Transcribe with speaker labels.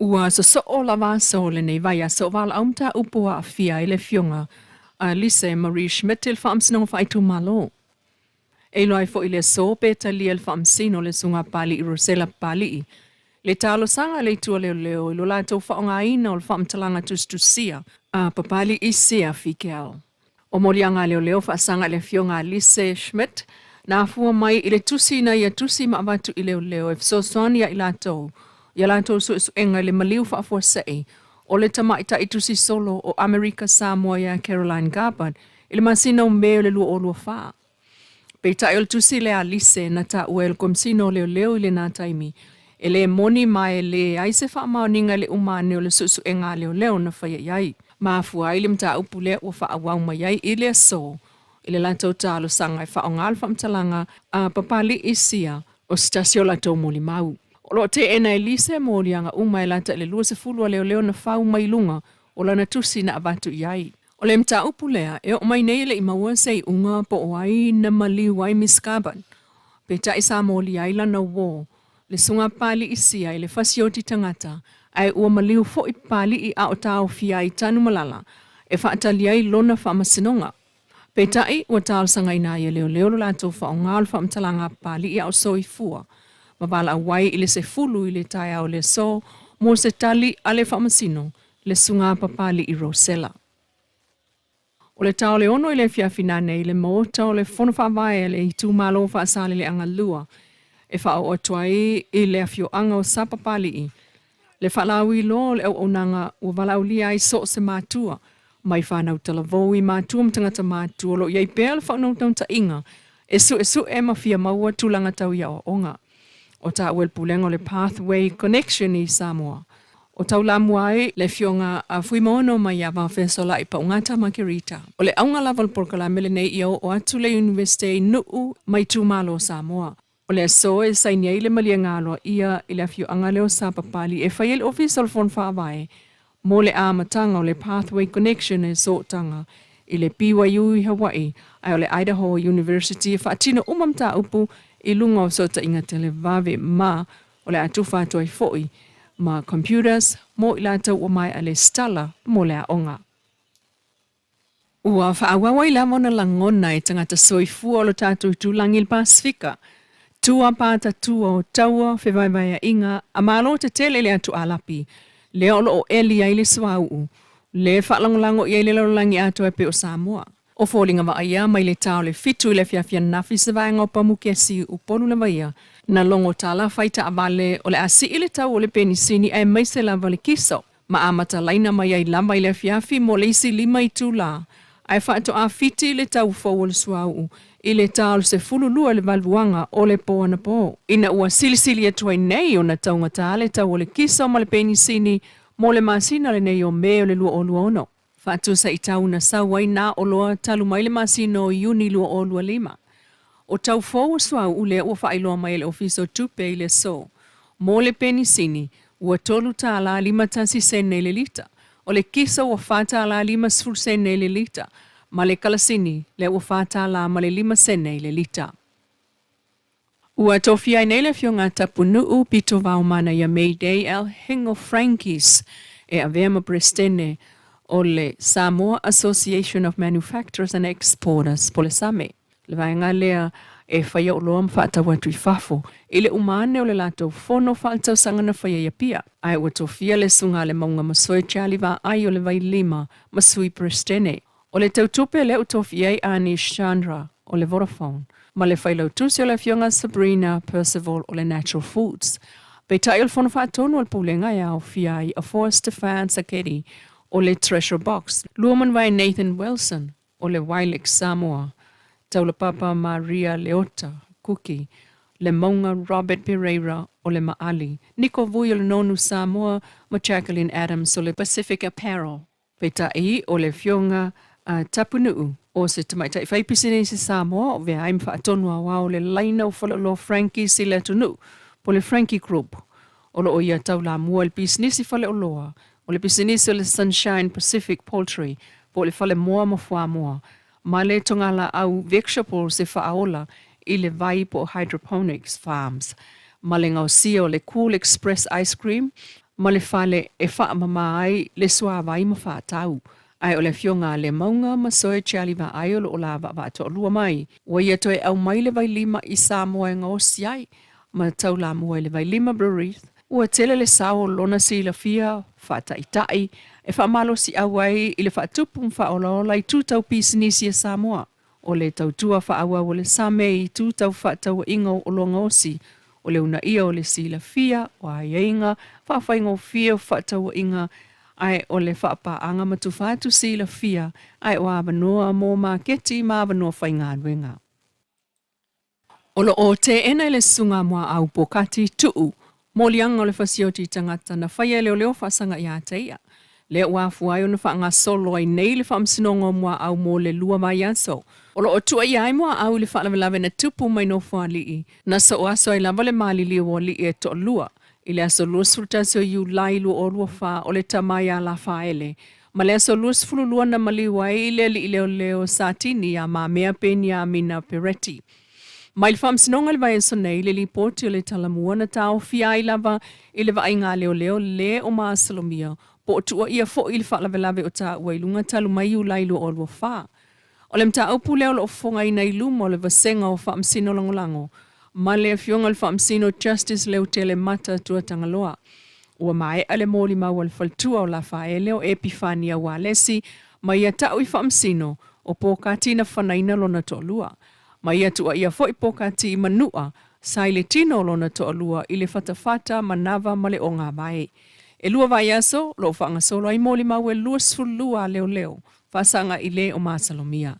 Speaker 1: Ua sosoo lava aso o lenei vaiaso o valaau mataupu ua aafia ai le Afioga a Lise Marie Schmidt i le Faamasinoga Faaitumalo. E iloa ai foi i le aso pe talia e le Faamasino le Susuga a Papalii Rosela Papalii le talosaga a le Itu a Leoleo i lo latou faaaogaina o le faamatalaga tusitusia a Papalii Sia Fikel. O moliaga a leoleo faasaga i le Afioga a Lise Schmidt na afua mai i le tusi na ia tusi ma avatu i leoleo e fesoasoani ia i latou i a latou suesuega i le maliu faafuasei o le tamaitai tusi solo o Amerika Samoa ia Caroline Garbutt i le masina o Me o le 2024. Peitai o le tusi lea a Lise na taua e le Komesina o Leoleo i lena taimi, e le moni ma e leai se faamaoniga i le uma ane o le suesuega a leoleo na faia i ai. Mafua ai le mataupu lea ua faaauau mai ai i le aso i le latou talosaga e faaaoga le faamatalaga a Papalii Sia o se tasi o latou molimau. O lo o teena e Lise moliaga uma e lata i le 20 a leoleo na fau mai luga o lana tusi na avatu i ai. O le mataupu lea e oo mai nei e le i maua se iuga po o ai na maliu ai Miss Garbutt. Peitai sa molia ai lana uō, le susuga Papalii Sia i le fasioti tagata, ae ua maliu foi Papalii a o taofia ai Tanumalala e faatali ai lona faamasinoga. Peitai, ua talosagaina ai e leoleo lo latou faaaoga o le faamatalaga a Papalii a o soifua ma valaau ai i le 10 i le taeao o le aso mo se tali a le faamasino le Susuga Papalii Rosella. O le ta o le 6 i le afiafi nanei i le Maota o le Fono Faavae a le Itumalo Faasaleleaga 2 e faaoo atu ai i le afioaga o Sapapalii le faalauiloa o le auaunaga ua valaaulia ai so o se matua mai fanau talavou i matua ma tagata matutua o lo o i ai pea le faanaunautaiga e suesue ma fia maua tulaga tau i aoaoga. O taua e le Pulega o le Pathway Connection i Samoa. O taulamua ai le Afioga a Fuimaono mai ia Vafeasolai Paugata Makerita. O le auga lava o le polokalame lenei ia oo atu le Iunivesite i nuu ma itumalo o Samoa. O le aso e saini ai le maliega aloaia i le afioaga lea o Sapapali e fai ai le Ofisa o le Fono Faavae mo le amataga o le Pathway Connection e sootaga i le BYU i Hawaii ae o le Idaho University e faatino uma mataupu i luga o fesootaiga televave ma o le a tufa atu ai foi ma computers mo i latou ua maea lesitala mo le aoga. Ua faaauau ai lava ona lagona e tagata soifua o lo tatou itulagi i le Pasefika, tua pata tua o taua fevaevaeaiga a malo tetele i le atu Alapi, lea o lo o eli ai le suauu, le faalagolago i ai le lalolagi atoa e pei o Samoa. O foliga vaaia mai le ta o le 7 i le afiafi ananafi se vaega o Pamukesi Upolu lava ia, na logo tala fai taavale o le a sii le tau o le penisini aemaise lava le kiso. Ma amata laina mai ai lava i le afiafi mo le isi 5 itula, ae faatoa fiti le tau fou o le suauu i le ta o le 12 i le valuaga o le po anapo. Ina ua silisili atu ai nei ona taugata le tau o le kiso ma le penisini mo le masina lenei o Me o le 2026. Faatusa i tau na sau ai nā oloa talu mai le masina o Iuni 2025. O tau fou o suauu lea ua faailoa mai e le Ofisa o Tupe i le aso. Mo le penisini, ua $3 51 sene i le lita. O le kiso ua $4 50 sene i le lita, ma le kalasini lea ua $4 ma le 5 sene i le lita. Ua tofia ai nei le Afioga a Tapunuu Pitovao Manaia Mayday L. Hingo Frankies e avea ma Peresetene o le Samoa Association of Manufacturers and Exporters po le SAME. Le vaega lea e faia oloa ma faatau atu i fafo i le uma ane o le latou fono faaletausaga na faia i Apia. Ae ua tofia le Susuga a Lemauga Masoe Charlie Vaai o le Vailima ma Sui Peresetene O le tautupe lea ua tofia ai Anish Chandra o le Vodafone ma le failautusi o le Afioga Sabrina Percival o le Natural Foods. Peitai o le Fono Faatonu a le Pulega e aofia ai a Foa Stefan Sacchetti o le Treasure Box, Luamanuvai Nathan Wilson o le Wilex Samoa, Taulapapa Maria Leota Kuki, Lemauga Robert Pereira o le Maali, Niko Vui o le Nonu Samoa ma Jacqueline Adams o le Pacific Apparel. Peitai, o le Afioga a Tapunuu, o se tamaitai faipisinisi Samoa o vea ai ma faatonu aoao le laina o faleoloa Frankie's i le atunuu, po o le Frankie Group. O lo o ia taulamua i le pisinisi faleoloa, o le pisinisi o le Sunshine Pacific Poultry, po o le falemoa ma fuamoa, ma le togalaau vegetables e faaola i le vai po o hydroponics farms, ma le gaosia o le Cool Express Ice Cream. ma le fale e faamama ai le suavai ma faatau. Ae o le Afioga a Lemauga ma Soe Charlie Vaai o lo o la vaavaa toalua mai. Ua ia toe aumai le vailima i Samoa e gaosi ai ma taulamua i le Vailima Breweries. Ua tele le sao o lona silafia faataitai e faamalosiau ai i le faatupu ma faaolaola i itu tau pisinisi a Samoa. O le tautua faaauau a le SAME i itu tau fefaatauaiga o oloa gaosi, o le uunaia o le silafia, o aiaiga faafaigofie o fefaatauaiga, ae o le faapaaga ma tufa atu silafia, ae o avanoa mo maketi ma avanoa faigaluega. O lo o teena e le Susuga Muaau Pokati Tuu moliaga o le fasioti tagata na faia e leoleo faasaga ia te ia. Lea ua afua ai ona faagasolo ai nei le faamasinoga o Muaau mo le 2 vaiaso. O lo o tuuaia ai Muaau i le faalavelave na tupu mai Nofoalii, na sooaso ai lava le maliliu o alii e toalua i le aso 21 o Iulai 2024 o le tama ia Lafaele, ma le aso 22 na maliu ai le alii leoleo Satini ia Mamea Peniamina Peretti. Mai le Faamasinoga i le vaiaso nei le lipoti o le Talamua na taofia ai lava i le vaaiga a leoleo le o masalomia po o tuuaia foi i le faalavelave o taua i luga talu mai Iulai 2024. O le mataupu lea o lo o fofogaina i luma o le Vasega o Faamasino Lagolago ma le Afioga i le Faamasino Justice Leutele Mata Tuatagaloa. Ua maea le molimau a le faletua o Lafaele o Epifania Ualesi ma ia ta'u i faamasino o Pokati na fanaina lona toalua. Ma ia tuuaia foi Pokati i manua sa i le tino o lona toalua i le fatafata manava ma le ogāvae. E 2 vaiaso o lo o faagasolo ai molimau e 22 a leoleo faasaga i le o masalomia.